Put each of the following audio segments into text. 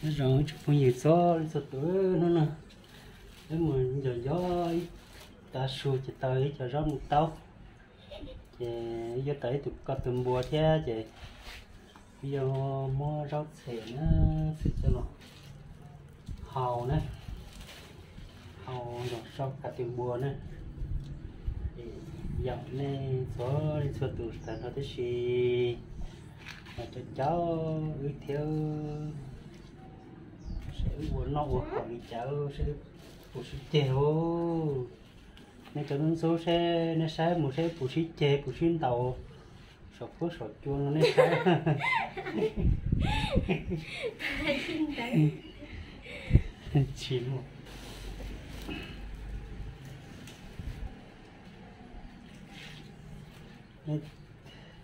Nyob zoo ib tsoom phooj ywg txhua leej txhua tus, hnub no wb mus ncog ncog ib tav su ces tau ib co zaub mus taub, ces wb yuav tau ib tug ko tw npua thiab ces wb yuav muab zaub txhem na, txhem coj los hau na, hau nrog saib ko tw npua na. Ces yaum nej txhua leej txhua tus tag nrho tib si, mas cov caub wb thiab, seb wb ua noj ua haus li cas, seb wb puas sib ceg os. Nej cov ntxub ntxub seb nej saib mus seb puas sib ceg puas sib ntaus saum huab saum cua no nej saib. Tsis muaj.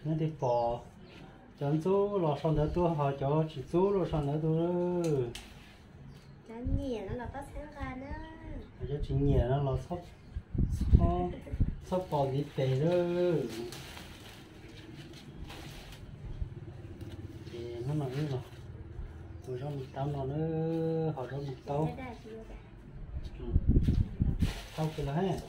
Nej twb pom cov ntxub los sau ntawv tuaj, ho cov tsis ntxub los sau ntawv tuaj. Cov nyiam no los txhob txhawb nqa na. Cov tsis nyiam no los txhob, txhob pom ntiv tes lawm. Ces hnub no wb los ua zaub mus taub no na, ho zaub mus taub. Tau kawg los.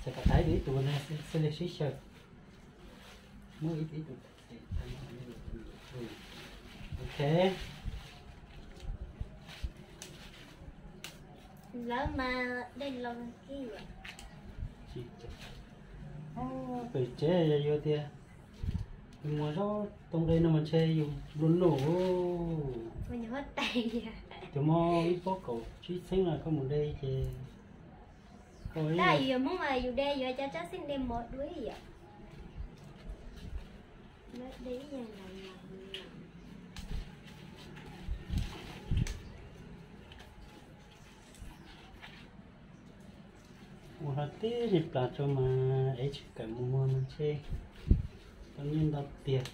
Txawm kom thaij ib tug no xwb li sib xyaw. Muab ib tug. Ok. Lawv mas dej loo kiag. Pem tsev yog yus tias yus muag zaub tau nqe no mas ntshe yus nplua nuj. Cov mov ib pob kaum tsib txheeb no koj mus de ces, tab yus yog Hmoob mas yus de yuav cov tsab xeeb de mov dua ib yam. Ua hlo tib li plas rau mas ev tsis kawm mus muag mas ntshe tau nyiaj ntau tiag.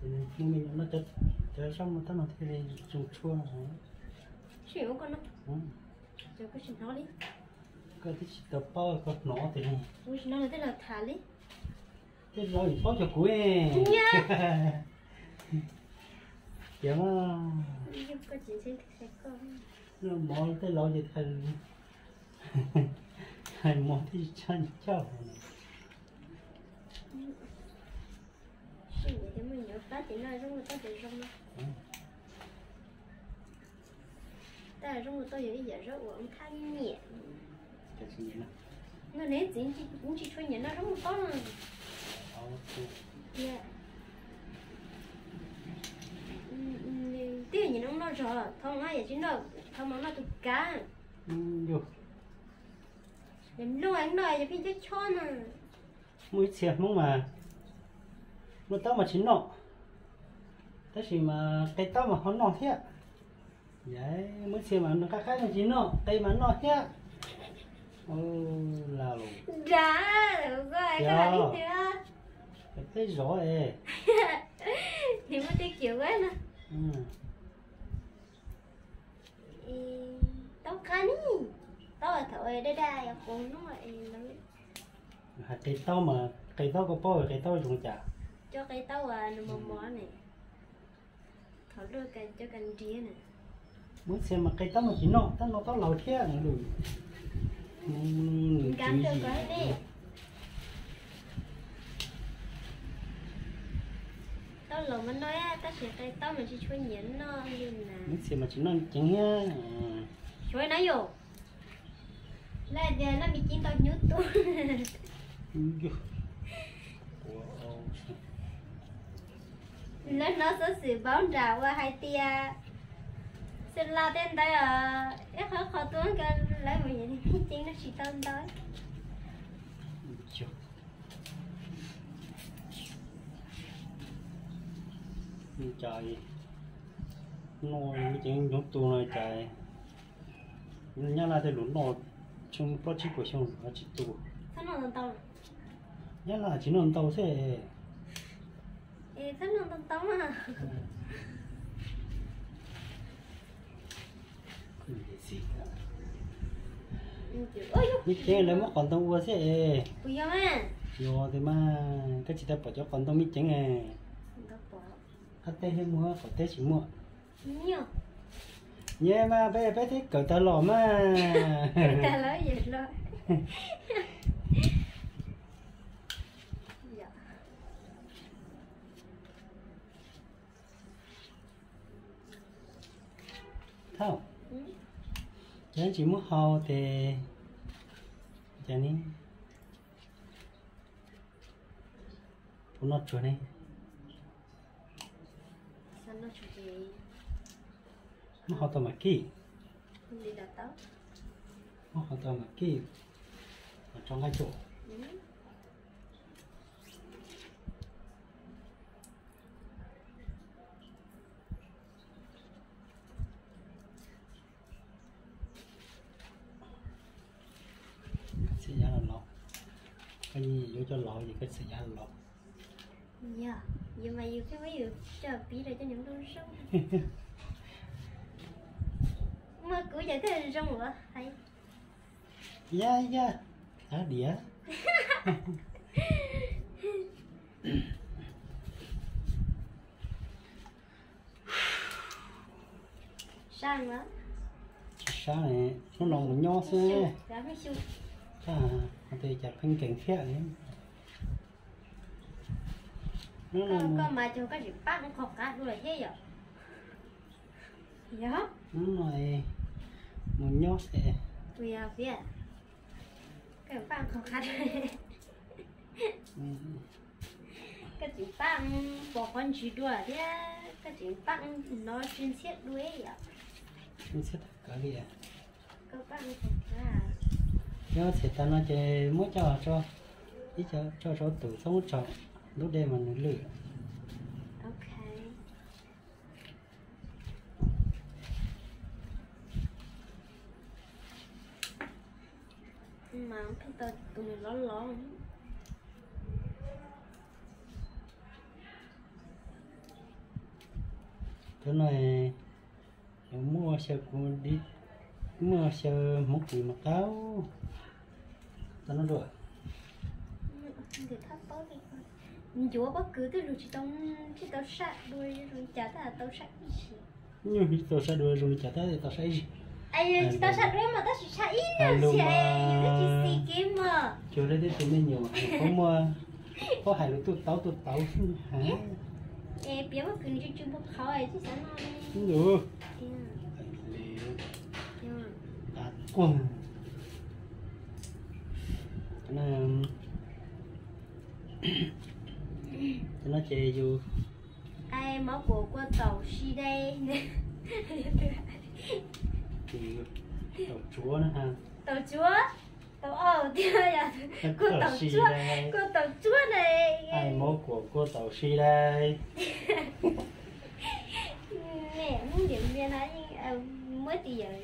Mus me nyuam no cov zaub no tab no thiaj li zoo tshuaj no. Tsis ua koj no, koj tsis hnov li. Koj twb tsis tau paub koj hnov tiag. Kuv tsis hnov los tej laus tham li. Tej laus paub cov kuv. Tiag mas. Mov tej laus ces hais mov thiaj tsis tshaj coj. Sij tias muaj nyuam plab ces noj zoo ua tau ces zoo no. Tab zoo ua tau yog ib yam zaub uas thab nyiam. Noj nws txiv tsis tshua nyiam noj zaub ua tau no. Twb yog nyiam noj zog, thov mas yam tsis noj, thov mas noj tus kav. Yog noj yog pheej chob chob no. Muaj ib txhia Hmoob mas noj taub mas tsis noj, tab sis mas qe taub mas ho noj thiab. Muaj ib txhia mas nws qab qab mas tsis noj, qe mas noj thiab. Ua la los. Peb zov es. Nws muaj tej kiam ua na. Taub qab ni, taub thaum daj daj yog qus hnub. Hais qe taub mas qe taub koj paub qe taub zoo cas? Cov qe taub uas nws mos mos ne, thaum luaj cov kas nriav na. Muaj ib txhia mas qe taub mas tsis noj, tab noj taub laug thiab na. Nws nkav tswv rau yim koj ne. Taub Los mas noj tab sis qe taub mas tsis tshua nyiam noj li na. Neb txiv mas tsis noj ceev thiab. Xyov na yom. Lawv tias noj me ceev ntau hnyuv tu. Lawv hnov xov xwm paub nram uas hais tias xws li tej ntawd, ib qho qhov tuaj kawg lawv mus nyiam me ceev noj tsis tau ntau. Cas noj me ceev hnyuv tu no cas Nyab Laj tej lus noj tsheej plaub tsib puas xyoo los tsis tu. Nyab Laj tsis noj ntau xwb. Me ceev lawv muab qos ntoo ua xwb es. Yog tias mas koj tsis tau pom cov qos ntoo me ceev. Qab teb thiab muaj, qos teb tsis muaj. Nyiam mas peb, peb twb kawm tag los mas. Thauj, ces tsis muab hau ces, ces ne, kuv noj tsuag ne. Muab hau tau mam kij. Muab hau tau mam kij, mas tso nqaij tsum. Koj txiv yav los los, koj yeej yuav coj los es koj txiv yav los los. Yog, yus mas yus pheej muab yus coj pib rau cov niag nplooj zoo. Muaj kuv ces koj zoo los hais. Yaj yaj, kav diav. Tsis sab, hnub no mus nyob xwb. Cas pheej nkees thiab li. Koj mas cog koj tsis pab qhov qab dua thiab yom. Hnub no mus nyob xwb. Koj tsis pab pom qhov ntsis dua thiab koj tsis pab hnov tsis ntxhiab dua yom. Ntxhiab tag kawg li. Yog txhim tas no ces muab coj, ib co coj rau tus txhob muab tso, lub dej mas nws lwj. Mas pheej tau tus nws lov lov. Cov no muaj xyaw kuv, muaj xyaw hmoov kws mas qab. Tau no dua. Ncuav pob kws twb lug tsis tau, tsis tau sab dua zoo li cas tab tau sab ib si. Nyuj tsis tau sab dua zoo li cas tab tau sab ib si. Tsis tau sab dua mas tab sis sab ib nyuag si, yus twb tsis xis kev mog. Cuag li tej tus me nyuam paub muaj, paub hais lus tuj tauv tuj tauv xwb. Es piav pob kws nws tsw tsw npua qhauv tsis xav noj. Qab quag. Cov no ces yus, mov kuam kua taum si dai. Taum tsuav, taum tsuav, taum au tiag, kua taum tsuav, kua taum tsuav na. Mov kuam kua taum si dai. Niam Hmoob Điện Biên no muab tsis yam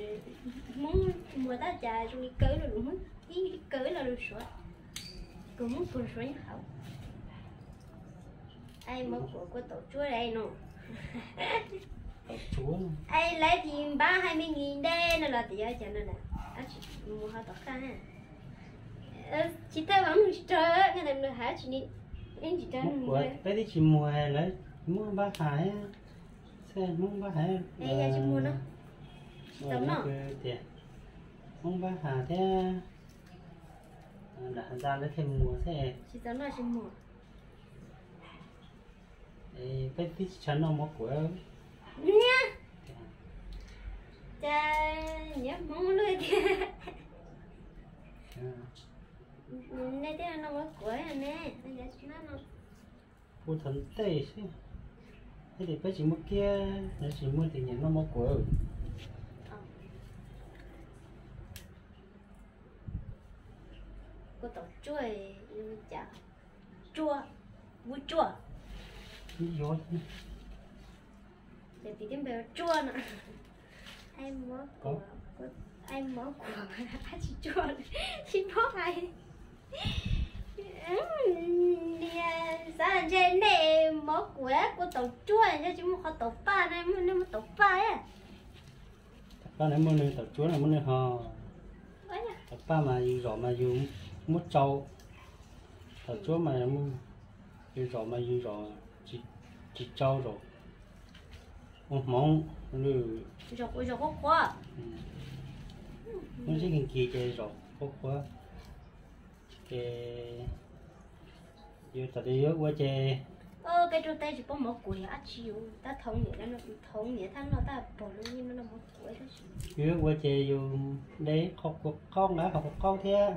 Hmoob muag tab cas zoo li kaw los lus Hmoob ib kaw los lus Suav, kua Hmoob kua Suav nyob hauv. Mov kuam kua taum tsuav dai no. Es lawv tis npab hai mươi nghìn dai no los tis yog cov no na, mus hauv tom qab. Tsis tau ua nug tsis raug, nws has tsis ni, tsis raug. Peb twb tsis muag lawv muab npab has, txhaj muab npab has. Yog tsis muag no, tsis tau noj. Tias muab npab has thiab nram has ntxa lawv thiaj muag xwb. Tsis tau noj tsis muag. Peb tib tsis tshua noj mov kuav. Cas nyiam Hmoob luaj tiag. Nej thiaj noj mov kuav ne. Ua thaum ntej xwb, thiaj li peb tsis muaj kiab, tsis muaj tus nyiam noj mov kuav. Kua tau tsuaj, cas tsuaj, vub tsuaj. Yuav, ces tis tib npe tsuaj no. Ai mov kuav, ai mov kuav, tsis tsuaj, tsis paub hais. Niag xav ntshe nej mov kuav kua tau tsuaj, ntshe tsis muaj qhov tau paj ne, nej muaj tau paj. Tau paj na muaj nws, tau tsuab na muaj nws ho. Tau paj mas yus zom mas yus muab tsau, tau tsuab mas yus zom mas yus zom tsis tsau, zom ua hmoov lwm. Zom qhuav qhuav. Muab zib kis kis ces zom qhuav qhuav. Ces yus tam tis yuav ua ces peb rau teb tsis paub mov kuav yog dab tsi, yus tab thov niam, thov niam thab noj tab pog lub yeej noj mov kuav tab sis. Yus yuav ua ces yus de qhov kua qaub, nqa qhov kua qaub thiab.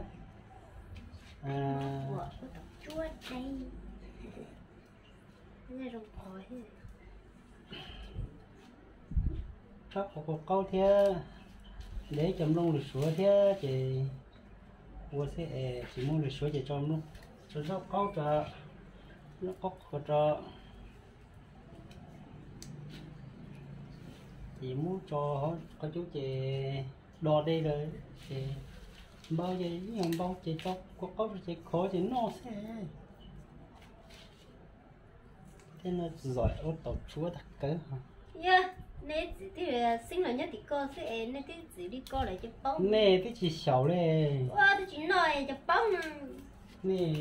Rab qhov kua qaub thiab, de cov nplooj lwm suav thiab ces ua xwb es tsis muaj lwm suav ces tso nplooj, tso zaub qaub rau, zaub qaub qhuav rau. Ces muab tso qhov cub ces do de lawm ces npau ces ib yam npau ces tso kua qaub rau ces khov ces noj xwb. Thiab no zom ua tau tsuab tag kawg. Yog nej txiv twb xeeb los nyob tim ko xwb es nej twb txiv li ko lawm ces paub. Nej twb tsis xyaum li. Ua twb tsis noj ces paub no. Nej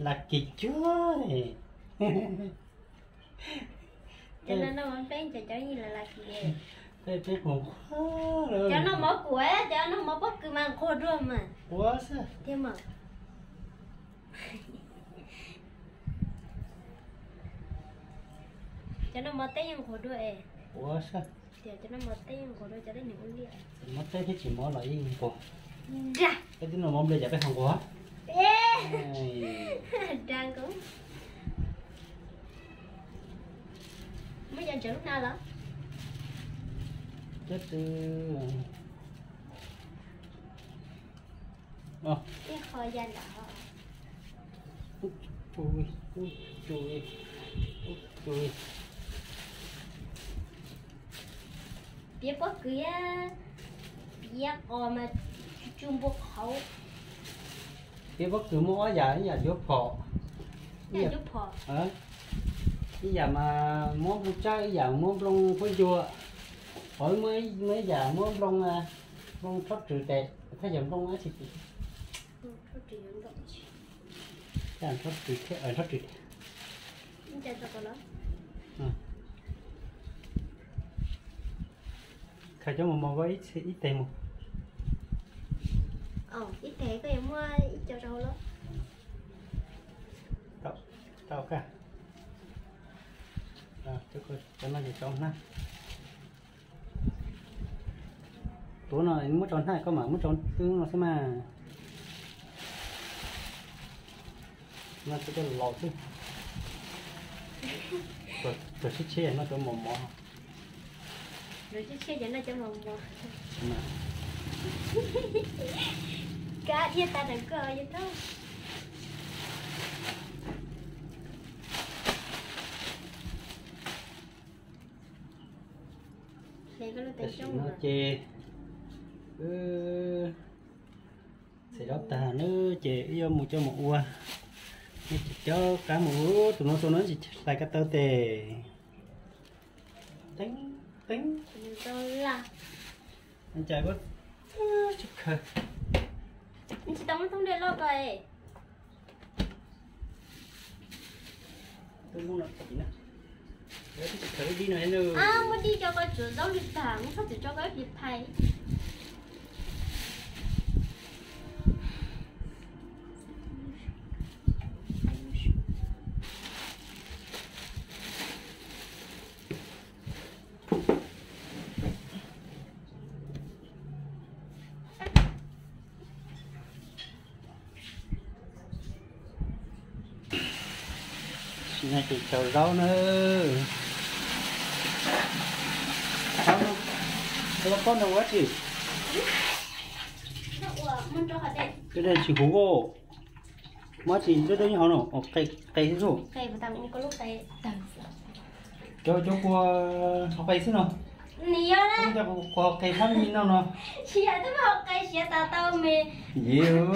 las kis cuag. Cov no noj mov nplej ces cov yeej las las kis. Peb, peb qhuav nquag. Cov noj mov kuav, cov noj mov pob kws mas nquag dua mas. Ua xwb. Tiag mas. Cov noj mov teb yeej nquag dua es. Ua xwb. Tias cov noj mov teb yeej nquag dua cov teb nws ua liaj. Mov teb thiab tsis mov los yeej nquag. Dag. Peb twb noj mov nplej cas peb ho nquag. Dag nkaus. Muab cov ntsaws lub hnav los? Cov twg? Ib qho ya nram. Piav pob kws, piav qos mas tsu npua qhauv. Piav pob kws muaj ob yam, ib yam cuav phom, ib yam mas muab nplooj tsawb, ib yam muab nplooj huab ncua, ho muaj ib yam muab nplooj, nplooj tshoob rws tes, thaj yam nplooj dab tsi tim. Nplooj tshoob rws thiab, nplooj rws. Khaws cov mos mos ko ib teg mus. Ib teg koj yuav muab ib co rau hauv los? Rau kag. Cov no ces rau hnab. Tuav no muab rau hnab koj mam muab rau twb no xwb mas. No ces coj laus xwb. Tuav tsheb tsheb no cov mos mos. Tuav tsheb tsheb cov no cov mos mos. Kab dhia tas ntawm koj yog tau. Tam sim no ces wb txiav zaub tag na ces wb yuav mus coj mus ua. Ces coj qab mus, tus no tus no tsis hlais ko taw tes. Teeb teeb. Cas tsis khaws. Tsis tau muab thoob dej loj ko. Muab dib cov ko tsuav zaub li tag, muab txhob txwm tso ko ib pliag phais. Xaws zaub na. Zaub no, pob no ua dab tsi? Cov dej tsis huv, muab tsis dawb dawb nyob hauv no, qe xwb. Cov, cov kua hauv qe xwb no. Cov kua hauv qe hlab me no no. Yus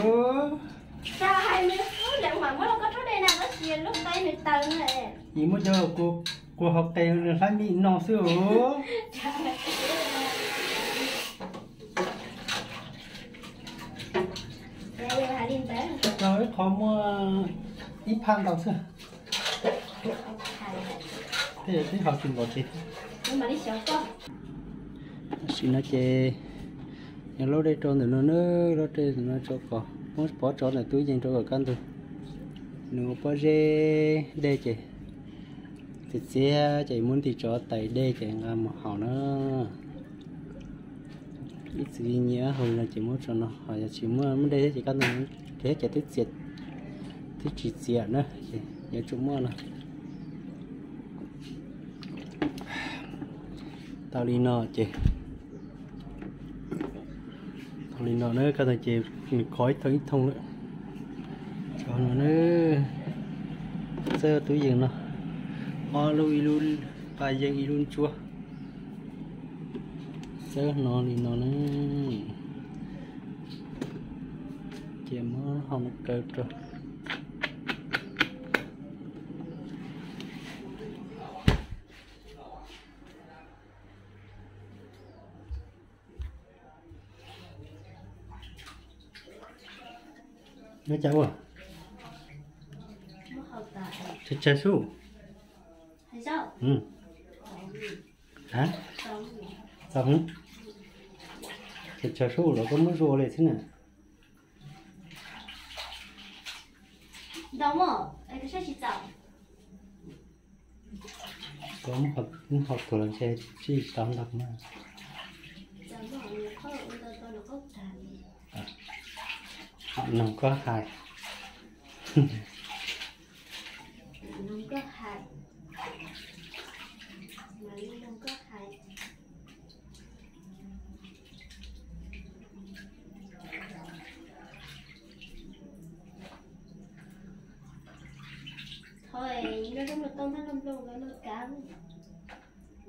muab cov kua hauv qe hlab me no xwb os. Rau ib qho muaj ib phaj ntau xwb. Tej zaum twb haus tsis npaum ces. Tam sim no ces yog laub dej rau ntawm no na, laub dej ntawm no rau kom muab pob tso ntawm tub yees rau kom kaj ntug. Nws ua pob zeb dej ces txias txias ces muab ntim tso tais dej ces nqa mus haus na. Ib txwm nyiam haus no ces muab tso no, ho yog tsis muaj, muaj dej thiab ces kaj ntug thiab ces twb txias, twb tsis txias na, ces yuav tsum muaj no. Tau li no ces, tau li no na, kaj ntug ces nws khov ib thooj ib thooj lawm. Tso no na, txawb tub yees no, ob lub, ib lub pas yees ib lub ntsuab. Txawb no li no na, ces muab ho mus kaw rau. Nyob cas ua? Tsawg tsawg sub? A, txaus heev. Tsawg tsawg sub los koj muab zuaj li xwb na. Koj muab ho tuag los ntshe tsij tau ntau na. Noog koj hais.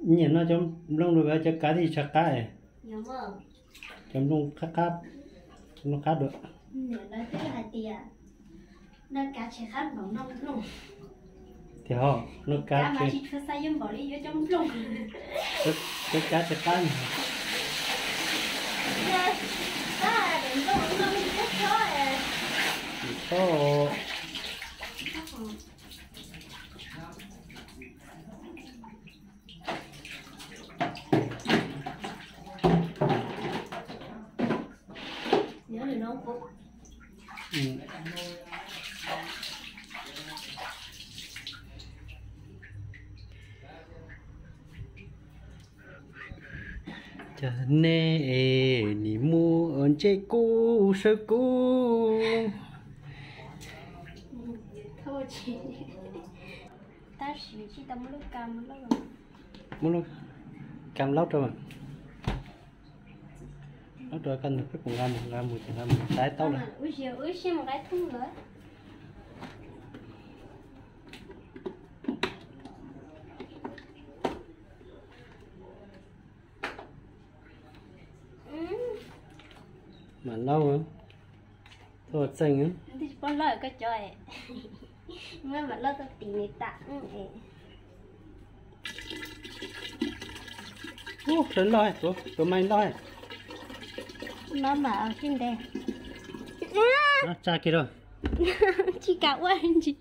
Nyiam noj cov nplooj rau cov kav thiaj tsis qab. Cov nplooj qab, nplooj qab dua. Tiag ho, noj kav, cov kav tsis qab. Tsis txhob. Cas nej es nim muaj ntsej kub sawb kub. Tab sis tsis tau muaj lub kam, muab lub kam laub rau. Laub rau kaj ntug peb puas nqa mus, nqa mus ces nqa mus saib taub lawm. Mam laub, tuaj txeej. Ub, lawv loj, tuav mais loj. Tsa kiag rau. Tsis kam ua ntsis.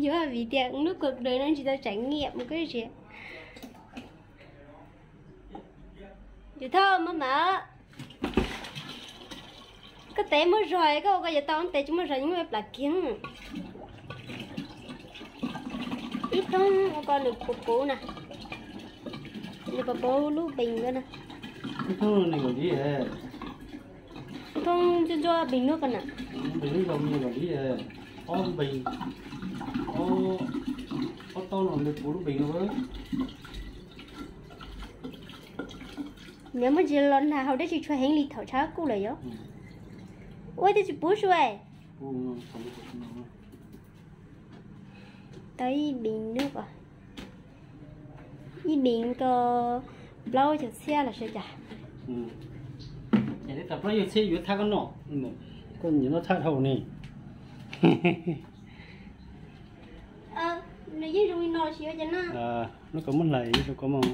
Yuav vim tias lub cuộc đời no tsis tau trải nghiệm koj siab. Yus thauj maj mam. Koj tes muaj zog, koj ua ko yuav tau tes tsis muaj zog, muaj plam kiag. Ib thoob ua ko nws puv puv na, nws puv puv lub npees ko na. Thoob ntsuab ntsuab npees nuab ko na. Npees nuab zoo nkaus li ob npees, ob, Nws muaj ntsis los nag hauv dab tsi tshua heev li thaum tshav kub lawm yom. Ua twb tsis puv sua. Tau ib npis nub, ib npis ko plaub caug txhiab los sawv cas. Ces tau plaub caug txhiab yuav thab koj noj, koj nyiam noj thab dhau ne. Nws yeej zoo li no tsis ua cas na. Lub koj muab hlais rau koj mog.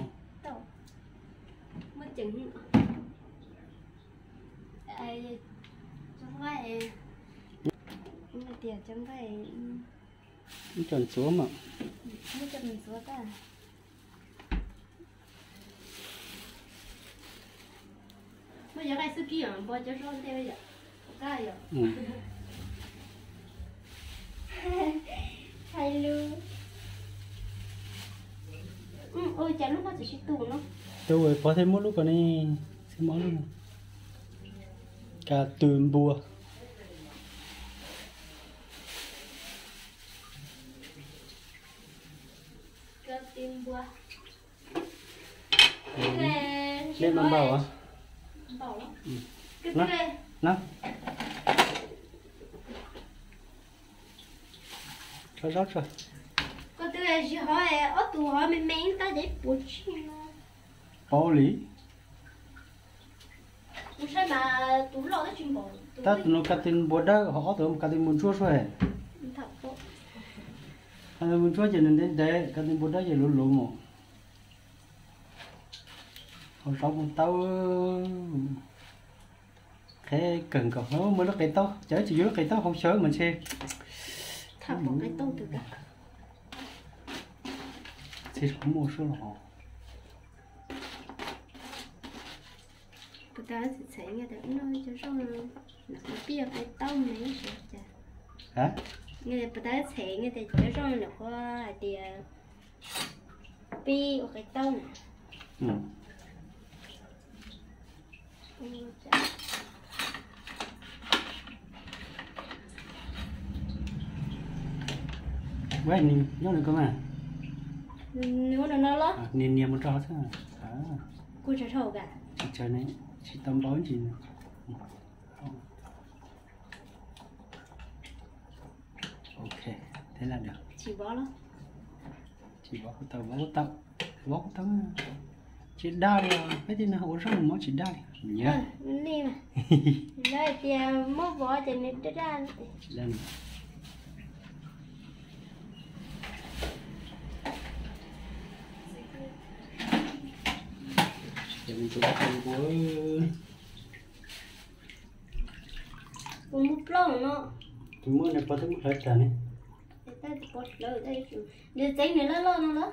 Ib co ntxuav mas. Muab cov nqaij xub kib npog cov zaub ntej yom. Hais lus. Ua cas lub koj txawm tsis tu no? Tu pov thiaj muab lub ko ne, thiaj muab lub ka tw npua. Npau npau. Tso zaub tso. Koj twb tsis hov, ob tug hov me me tab ces puas tsi no. Paub li. Tab tus no ka tw npua dawb, ho ob tug ka tw npua ntsuab sua. Ka tw npua ntsuab ces nws ntev ntev, ka tw npua dawb ces luv luv mus. Hau zaub mus tau. Qheb kawg nkaus, muaj lub qe taub, cov tsis yuav lub qe taub hau xyaw mas ntshe. Txhij muaj suab los hov. Puas tas txheem, txheem cov zaub no, nram qhov pib qe taub me, puas tas txheem tias cov zaub no nram qhov hais tias pib ua qe taub na. Nws nyob nws ko mas. Nws ua no los? Nias nias mus rau hauv xwb. Kuv tsis tshua ka. Tsis tshua ne, tsis tau npau ntsis. Ok, thế là được. Tsis vov los? Tsis vov kuj tau, vov kuj tau. Vov kuj tau. Tsis daj li os, peb tej no ua zaub nws muab tsis daj li. Nyiam. Lawv tias muab vov ces nws daj daj. Ces nws tus ua npua. Puas muaj plaub no? Tus muaj nws pov twb muab hlawv tag ne. Nws txeeb nws loj loj no los?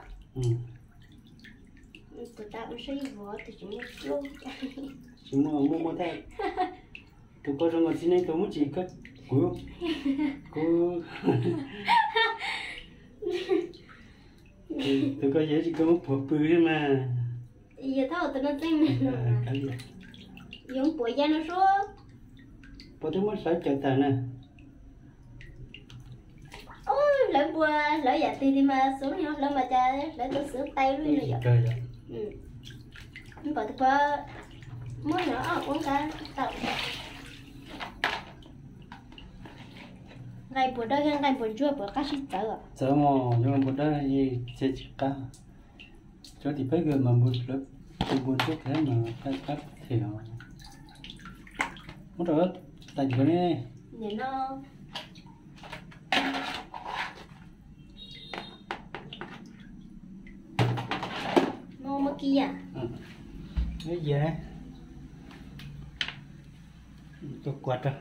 Tus tas ua saib vov tus tsis muaj plaub. Tsis muaj, muaj muaj tag. Tus koj zoo nkaus txiv neej tus muab tsis koj kuv, kuv. Tus koj yog tsis koj muab puag pw thiab mas. Yog thauj tus no txeeb nws no. Yuav puas ya no suab. Puas twb muab hlawv cawm tag na. Hlawv npua, hlawv yam twg li mas xub no hlawv mas cas hlawv tau xwb tais lub no yom. Npaum tus puav muab no ua nqa tau. Nqaij npua dawb thiab nqaij npua ntsuab puas qab sib txawv? Txawv mos, npua dawb ces tsis qab. Cov tim peb mas npua ntsuab thiab mas qab qab thiab. Muab rau tais tim ko ne. Nim no muab kiag. Tua kuas rau.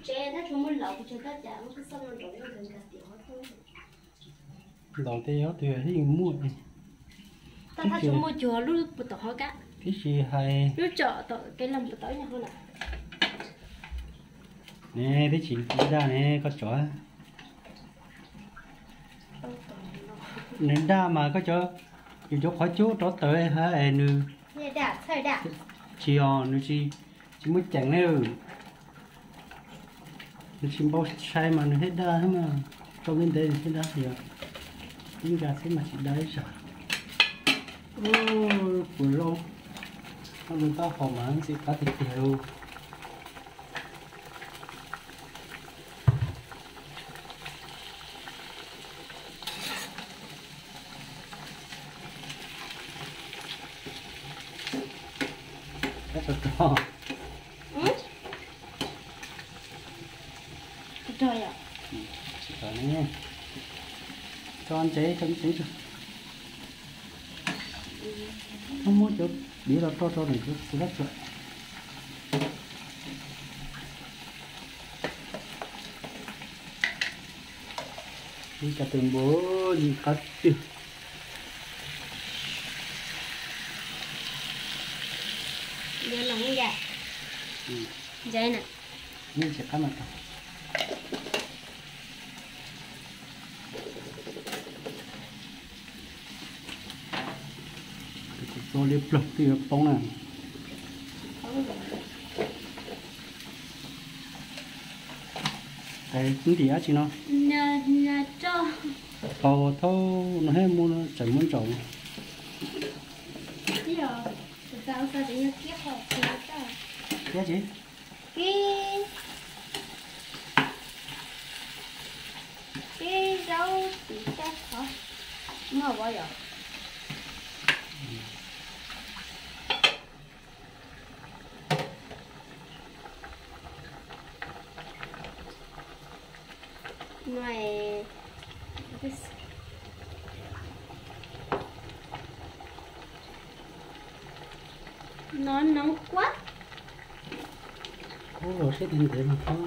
Tsev tab tsuas muaj laus, kuv tsuas tab cas muab koj xauj no rau nkawd nkag tias hob tub. Laus tej hob twg yeej muaj. Tib si, muaj cuag lub puas tom hov kab, tib si hais lub tsom tom kev log puas tom ib nyuag hov na. Ne, tib si daj ne koj tsom. Nws daj mas koj cov, yus cov qhov cub rov tawm ha es nws tsis, os, nws tsis, tsis muaj ceem ne. Nws tsis npau sai mas nws thiaj daj xwb mas, rau ntev ntev nws thiaj daj, yog ib nka xwb mas tsis daj ib zaug. Puas lauj, koj lub taub hau mas ntxim qab tiag tiag lauj. Rog rog, rog yom, tsis rog ne, tso ntsev tso ntsev tso. Muab, muab cov diav los roj rau nws kuv kuv rab tsuam. Ib cov tus npua li qab twg. Ntse na. Tsis qab mas tau. Tso liab ploog twb yuav poob na. Tes ntim dab tsi no? Tau thauj no thiab, muab tseem muab ntsaum. Kib, kib zaub tiv caj qhov mog vov yom. No, no, no kuab. Ub, los siab ntev ntev mas pob.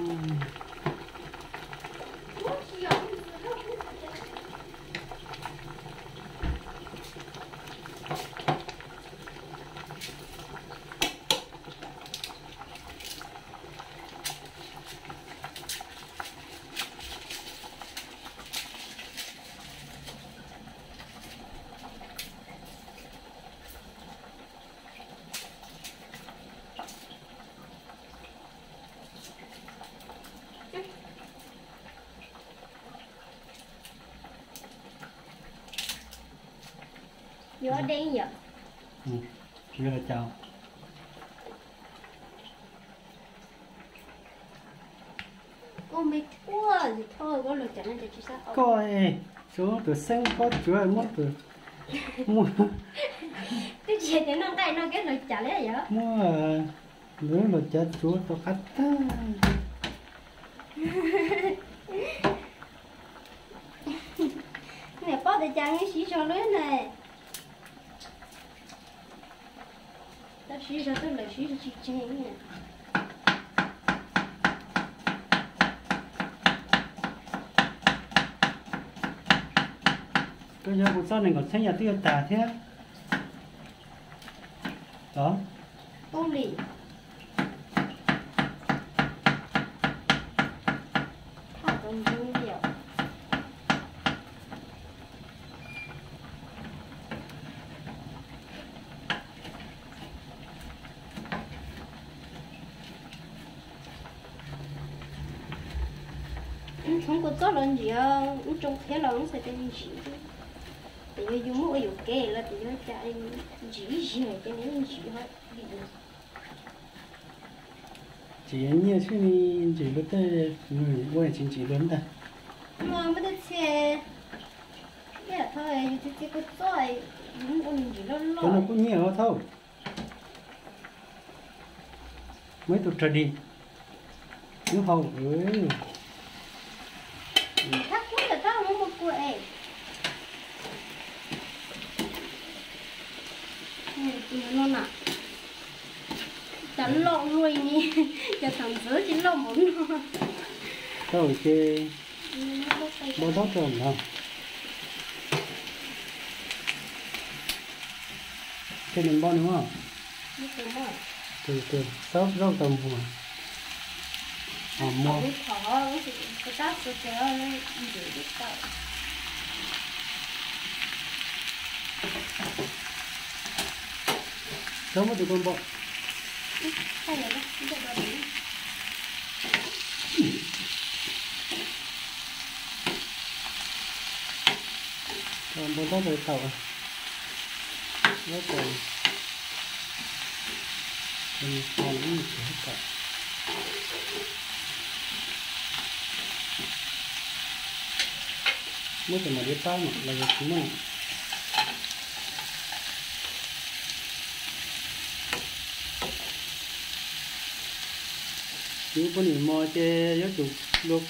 Yuav deej yom. Tsis yog los cas. Koj, tsuav tus xeeb pob tsuav muab tus, muab, twb tsis tias noj nqaij noj keb hlawv cas li yom. Muab lub hlawv cas tsuav rau qab tag. Niam paub tias cas yeej siv zog lawm na. Tab siv zog twb lawm siv zog tsis tseg. Koj yog kuv txoj nees nkaum txheeb yog twb yuav tag thiab. Tod, ub li. Thaj tau ntug li os. Ntxhoov kua txob los ntsim, ub tsoo qhiav los ub xav tias ntsim. Ces yog yus muab ua yuam kev los ces yog cas ntsim ib zaug ces nws ntsim ho dim. Tsis yog nyiaj xwb, ntsim luag tej, ua tsis ntsim luag ntag. Muaj tej txhia, ib yam thaum yus txiav txiav kua txob, yus ua nws ntsim loj loj. Cov no kuj nyiaj os thaum. Muaj ib tug raws dim lub hau. Thab kub yog thab muab muaj kua es. No na, cas loj luaj li, cas thaum ntxwv tsis loj npaum no. Tau ces npau taub rau no. Nws npau nws mas. Tus, tus, txhob zaub tau muag. Ho muag. Txhob muab tus kua npau. Npau taub rau tau. Npau taub, muab cov no diav pab mas los yog tsis muaj. Yus poj niam mos ces yuav tsum luag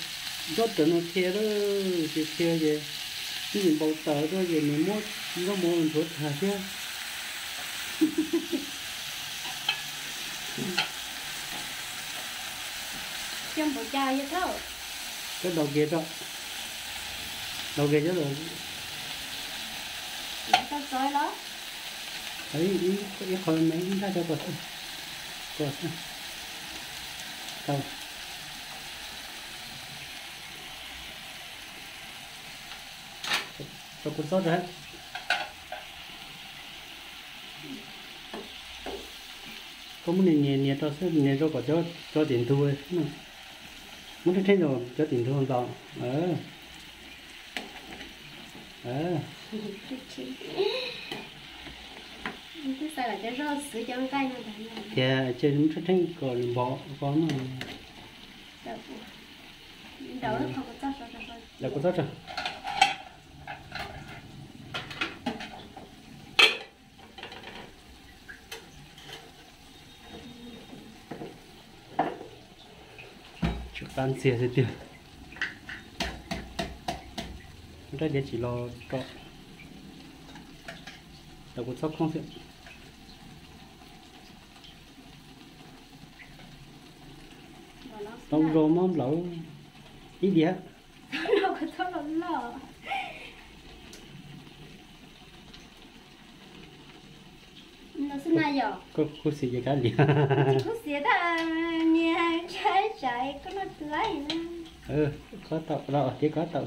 ncob rawv no qhia lawm, tsis qhia ces twb npau taws tuaj ces nws muab nroj mov ntxuav tag thiab. Coj npaum cas yog thauj? Coj daus kiag tso. Daus kiag coj los. Tau txog los? Ib qho me ib nraj coj kom xwb. Kom xwb. Tau. Rau kua txob rau. Koj muab nias nias nias rau xwb, nias rau kom cov tim ntug, muab rheeb rheeb rau cov tim ntug ntaus. Tias ces muab rheeb rheeb kom nws npog ko no. Daus kua txob tso. Tsum qab ntxiag xwb tiag. Rab diav tsim los rau. Daus kua txob khoob xwb. Tau zoo mob nplaum ib diav. Koj khuv xim ces kav liam. Khuv xim tab niag ntshai tsam koj noj tsis laib na. Kob tau los tias kob tau.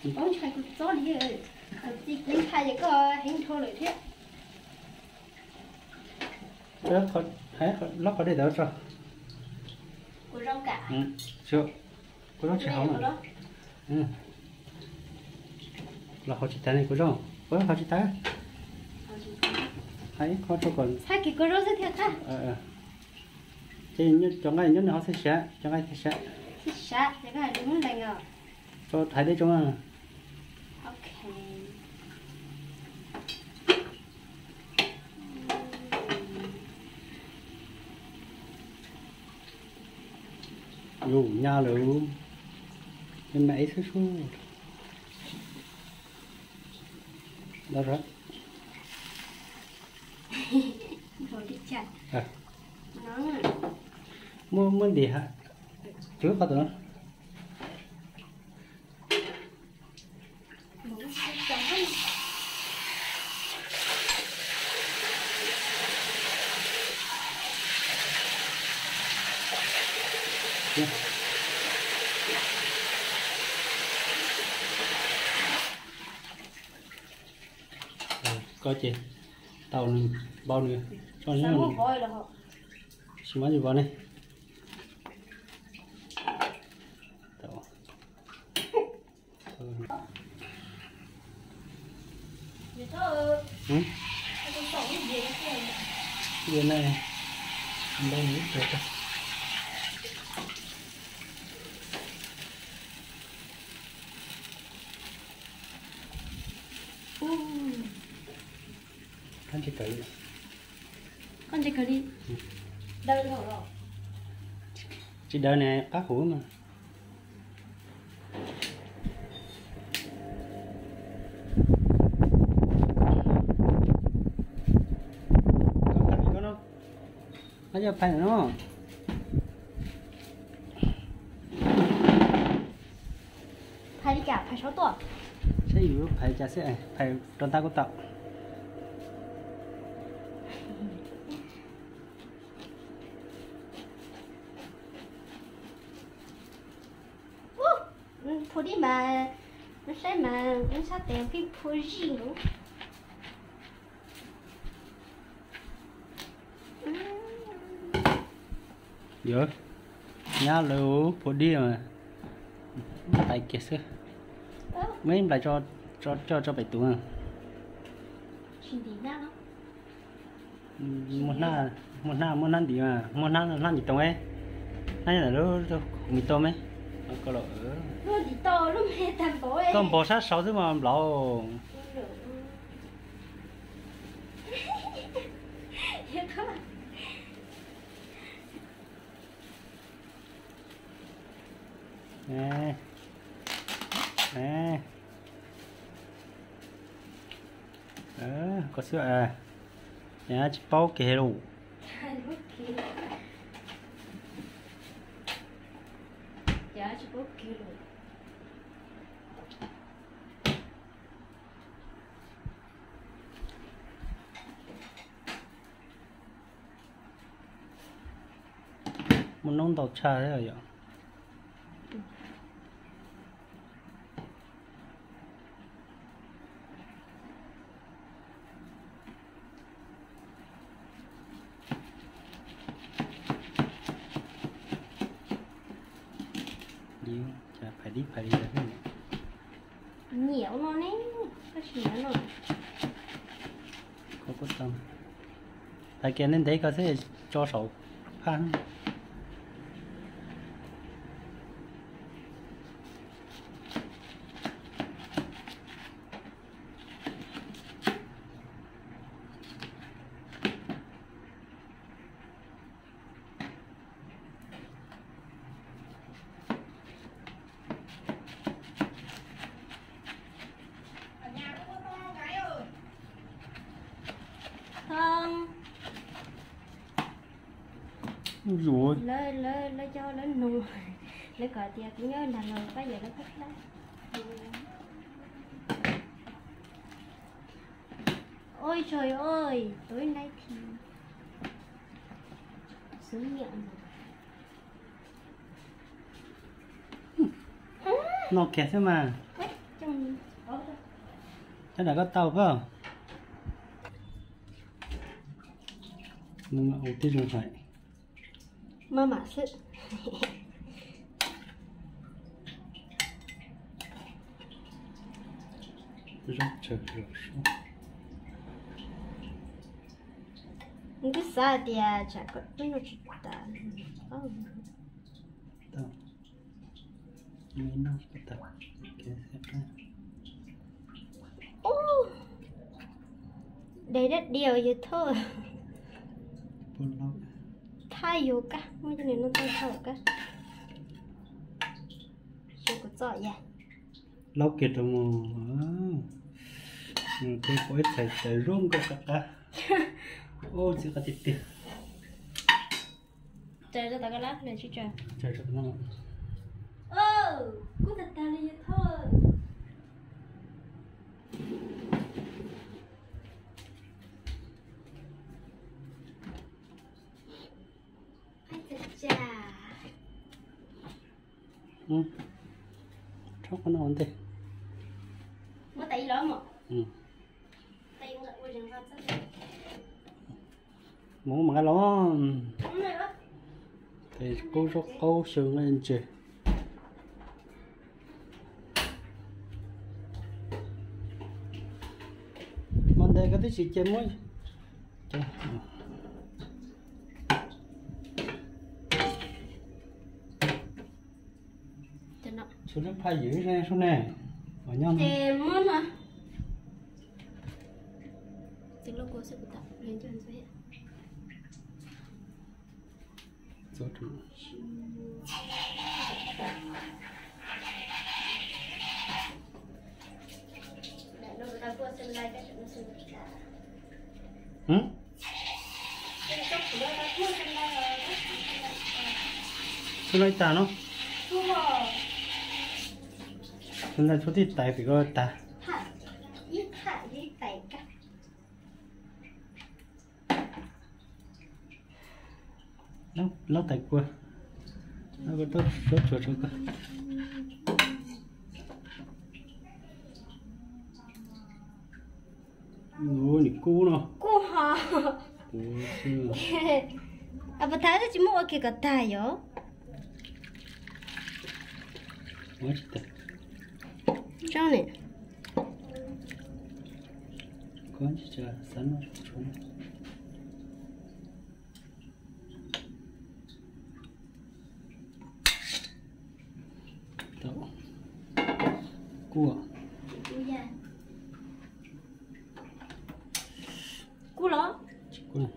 Koj ntshai kuv txob li, txi kuv ntshai ces koj heev dhau lawm thiab. Lob qhov dej tawm tso. Kuv zoo tsis hauv. Los hauv tsis tawv ne, kuv zoo. Kuv hauv tsis tawv. Hais ib qho rau kom. Ces cov nqaij nyob nws hauv xwb siab, cov nqaij thiaj siab. Tso thaiv dej tso. Yus nyab lawm, me ib xwb sub. Muab, muab ntim ha, cuv qhov tus no. Koj ces tau nws, npau nws, tsis muaj vov ne. Koj ntse kawg li. Tsis daw ne, qab huv mas. Phais no, phais li cas, phais saum tuaj. Saib yus phais li cas xwb, phais rau ntab kuj tau. Phua dib mas, saib mas ntshai tes pheej phua zij nkaus. Yuav nyab lawv phua dib mas, tais kiag xwb. Muaj ib nplais coj tso pem tus. Muaj hnab, muaj hnab, muaj hnab ntim mas, muaj hnab, hnab ntim too, hnab nyob ntawm lub mis toj me. Koj npog sab saud xwb mas nplaum. Koj xwb, tsis paub kiag lus. Muaj noob ntau tshaj thiab yom. Phais dib phais li. Nyiam no ne, koj sim no. Phais kiag ntev ntev koj thiaj tso saum phaj. Lawv, lawv cov lawv nug, lawv kom tias kuv nyob nram los pab yawm lawv pab hlab. Oj, tsuag oj, tus nai thi xwb nyiam. Noj kiag xwb mas. Cov nram koj tau koj. Ua tib zoo hais. Maj mam xwb. Zaub tsawg los sub. Nws twb xav hais tias tsam kom twb noj tsis tas. Ub, dai dab diaus yawg Thoj. Thaj yuav kab muaj cov niam no tau thaj kab. Xyov kuv txoj yam. Laub kiag rau mus. Tej pom ib txhais taws zoo nkauj qab qab. Ub, txiv qab tiag tiag. Tsaws rau tom koj lab, tsaws rau tom no. Kub tag tag li yawg Thoj. Tso qhov no ua ntej. Mus mas nqa los. Tes kub zaub qaub xyaw nqaij ntses. Hmo ntawd koj twb tsis cia muab. Tshuav lub phaj ywm ib zog sub ne. Ces muab no. Txhub no ib tag no. Txhub ntawd txhub tib tais pem ko tag. Laub tais kua, laub kua tau suab tsuag tsuag koj. Ua nim kub no. Kub ho. Puas thaum twb tsis muab ua kiag kom tag yom. Tsob ne. Kub. Kub los? Tsis kub.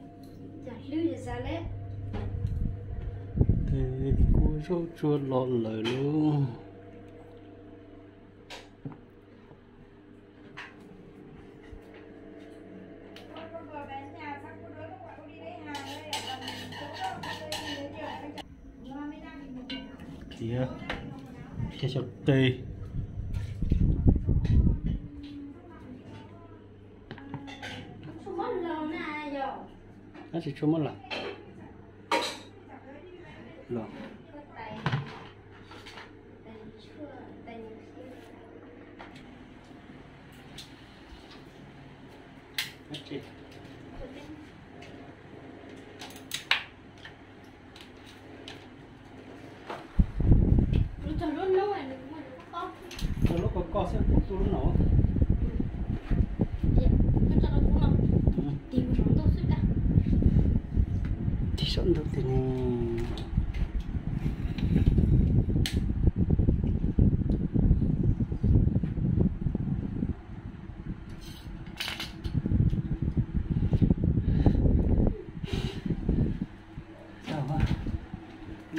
Tes kub zaub tsuag los lawm lauj. Tiav, tiav xyaw qe. Tab sis tshuaj muab los, los. Txog lub koj koj xwb, kuv tu lub no. Tig saum ntuj tig ne.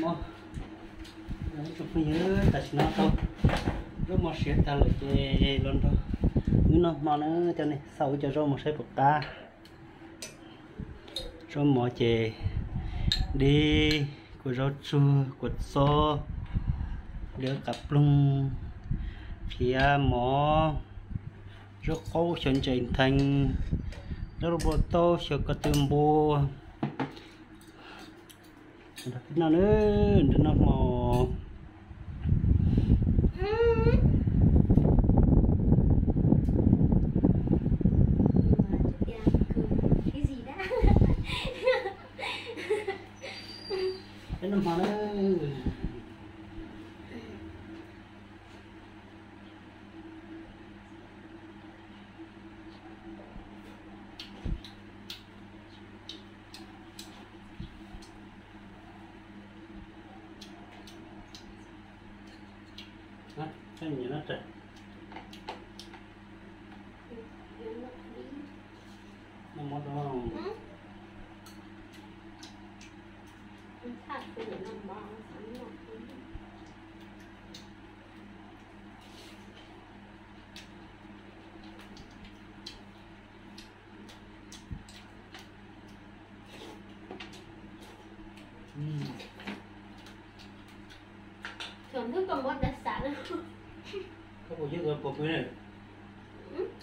Mob, ib tsoom phooj ywg, tam sim no tau zaub mov siav tag lawm ces los nrog wb noj hmo na, coj nej xauj wb cov zaub mov saib puas qab. Zaub mov ces dib, kua zaub tsuag, kua txob, dib qav ploog, khiav mov, zaub qaub xyaw ntses ntheev, zaub lub npua taub xyaw ko tw npua. Nrog peb noj na, nrog noj hmo. Peb noj hmo na. Thaum ntub koj muab dag xav na. Koj puas yog koj puas pw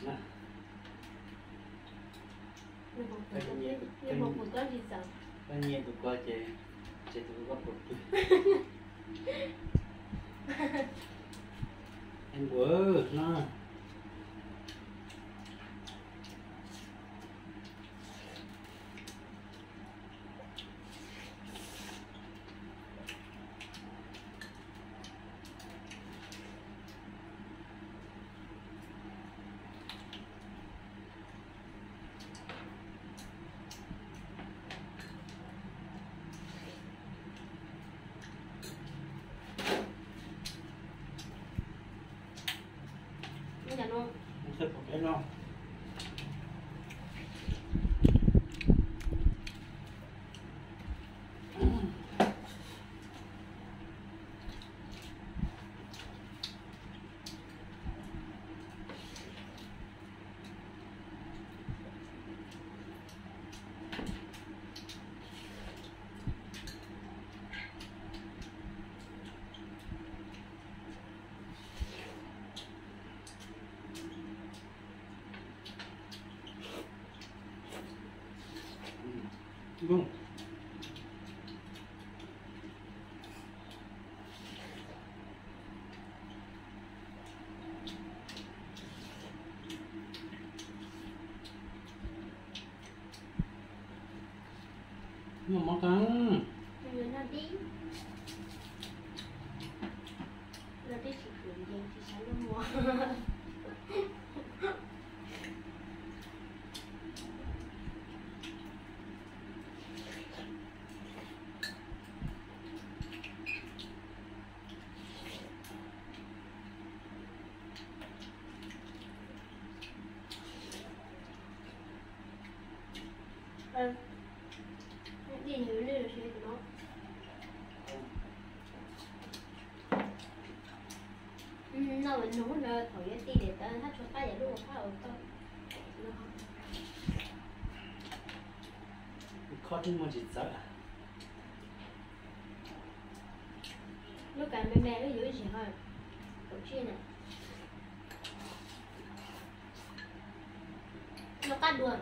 na? Koj nyiam tus ko ces, ces tus ko koj puas pw? Npua no. Muaj mob kab. Noj dib, noj dib tsis pum yees tsis sab noj mov. Dij nws lwj los sis no. Noj nug ntawd thaum yuav tij tes taw hab tsua qab yam lub ua qab ua toj. Khob twb muaj tsis txawv. Lub kas me me lub yuav zis ho kaum tsib na. Noj qab dua.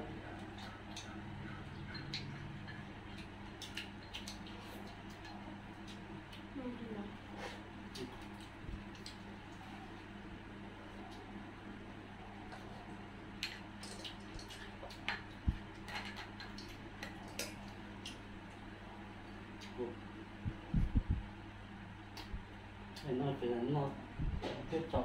Noj ces noj thiab tso.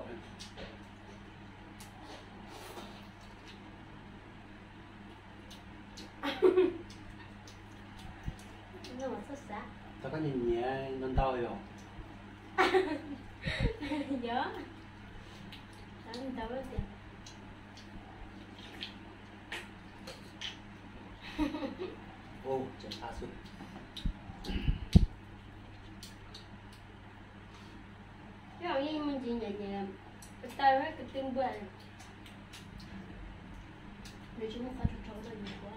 Tau koj nyiam nyiam ntau ntau yom. Yog, ntau tias. Ua tseem qab xwb. Yog yeej muaj ntsis nyam ces taw kwv tw npua, nws tsis muaj qhov tsaus tsaus rau yus ua.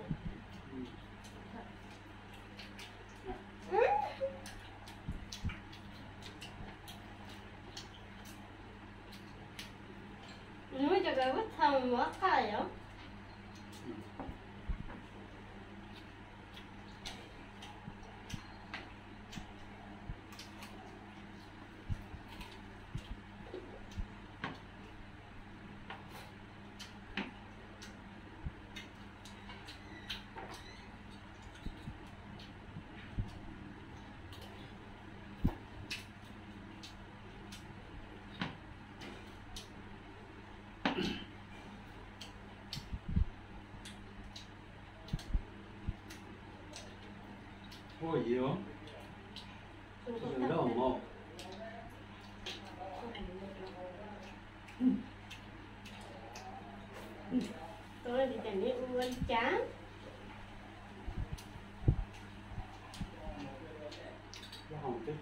Nws muab cov kawg muab txhom mus qhaj yom. Ua yus, yus loj mos. Tau li cas neb ua li cas? Ua tsis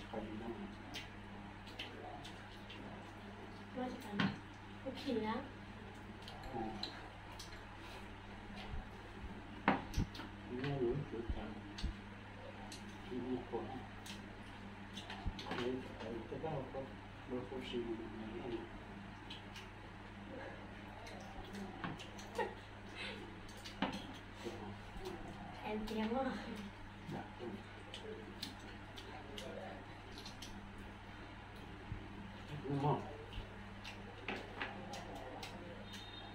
tau, ua khi na. Em tiag mas.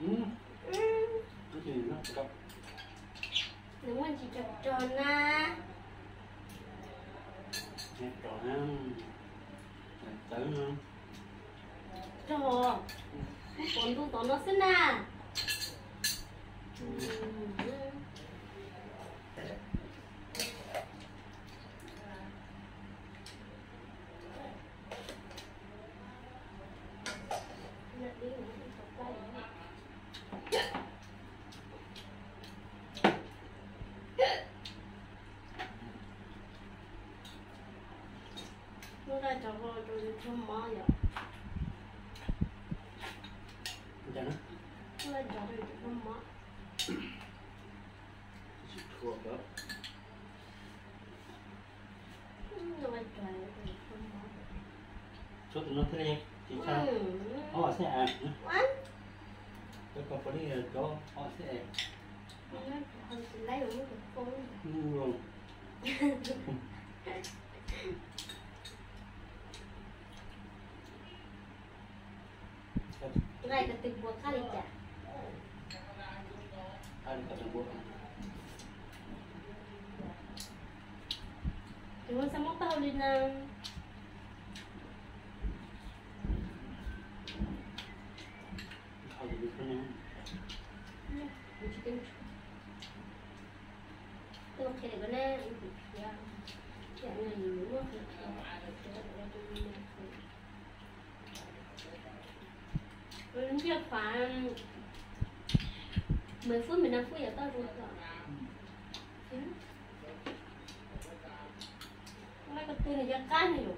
Nws muaj ntsis rog rog na. Rog na, txawv no. Rog, pom ntu tom no xwb na. Muab nqaij rau rau yus tshuaj mob yom. Muab nqaij rau rau yus tshuaj mob. Tshuaj tus no thiaj li tsis tshaj. Ob xeb es. Cov koj pom li cov ob xeb es. Nqaij ko tw npua qab li cas? Qab li ko tw npua. Ua xav muab tau li na. Tôi qhia để con nè, tôi qhia. Dạ này, nó qhia, qhia, qhia, qhia, qhia. Ntsia khóa mười phút, mười lăm phút giờ tao rụt rồi. Hôm nay con tôi này cho cá này rồi.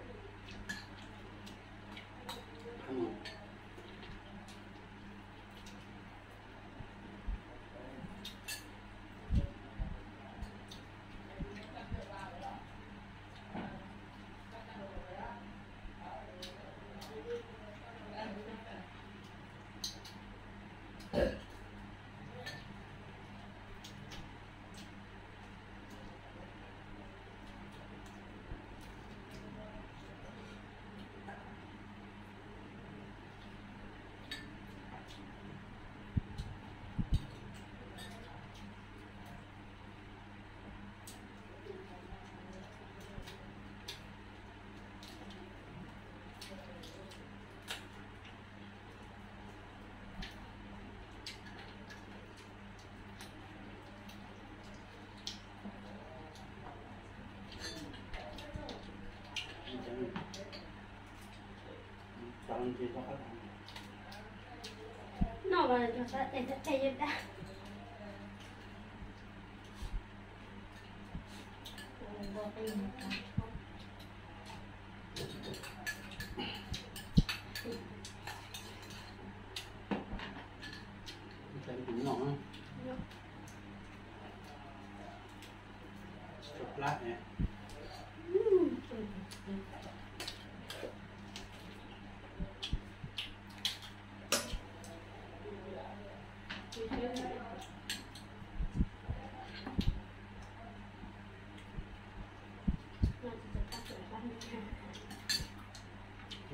Noj mas rau sab tes sab tes yeej dab. Tsis tau plab ne.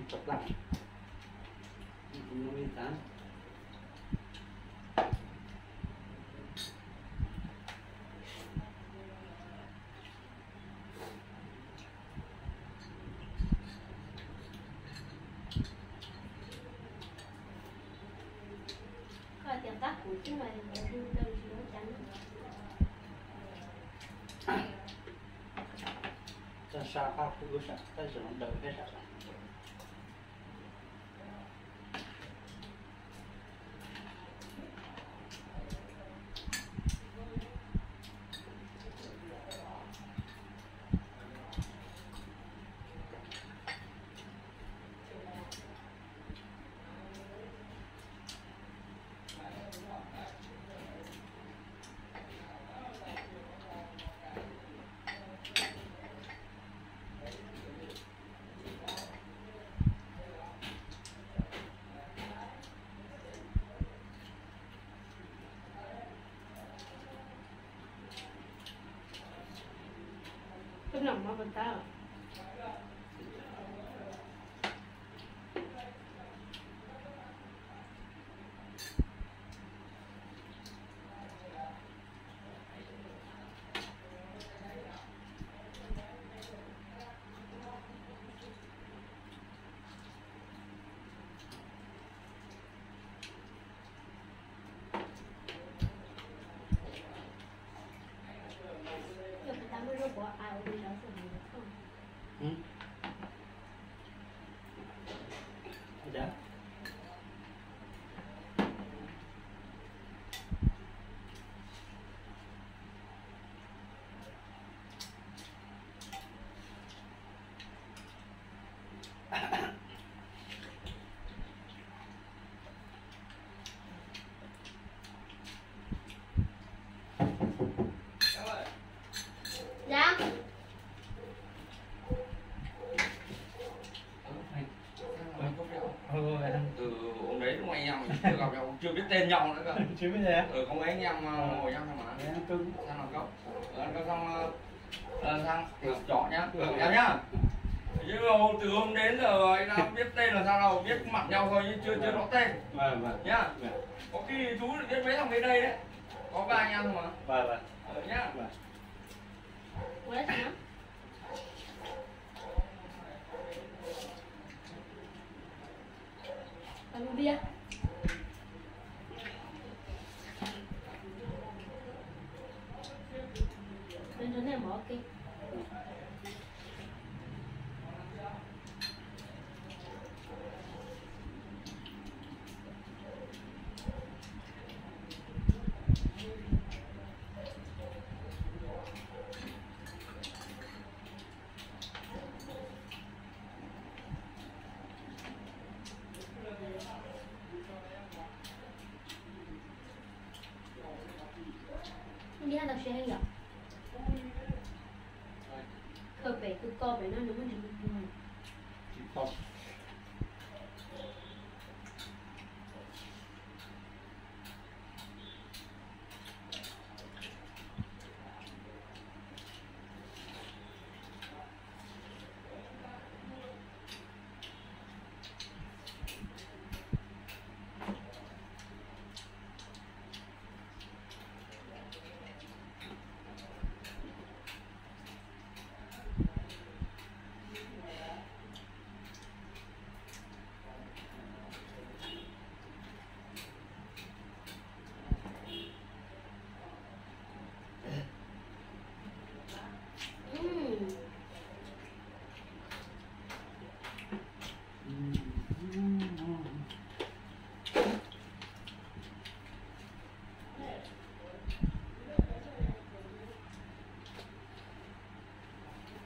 Tau plab. Li tas. Koj tias qab kuv xwb mas yuav hu daws tsis muaj cas. Tag sab qab kuv lub sam tab sis daws thiab sam. Koj noj mov puas tau? Hôm đấy lúc anh em mình chưa gặp nhau, cũng chưa biết tên nhau nữa cơ. Chưa biết gì á? Ừ, không, anh em ngồi nhau mà. Sao mà cậu? Ờ, cậu xong, ờ, ờ, sang trọ nhá. Em nhá. Chứ từ hôm đến giờ anh đã biết tên là sao đâu, biết mặt nhau thôi nhưng chưa, chưa rõ tên. Vâng, vâng. Nhá. Vâng. Có khi chú được biết mấy thằng bên đây đấy. Có ba anh em thôi mà. Vâng, vâng. Ờ, nhá. Vâng. Nws tau siav heev yom. Khaws pem tus ko pem no nws muaj ntsis.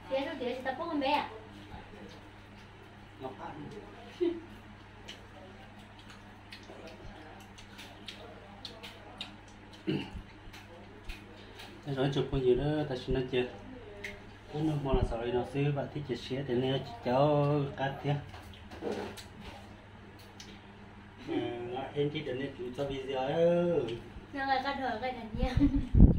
Tiav rau tiav tsis tau poob npe. Nyob zoo ib tsoom phooj ywg, tam sim no ces wb noj hmo los xaus li no xwb, vam thiab cia siab tias nej yuav caum qab thiab. Nqis rau nej tus txoj video, nqaij qab dhau nqaij dag nyiaj.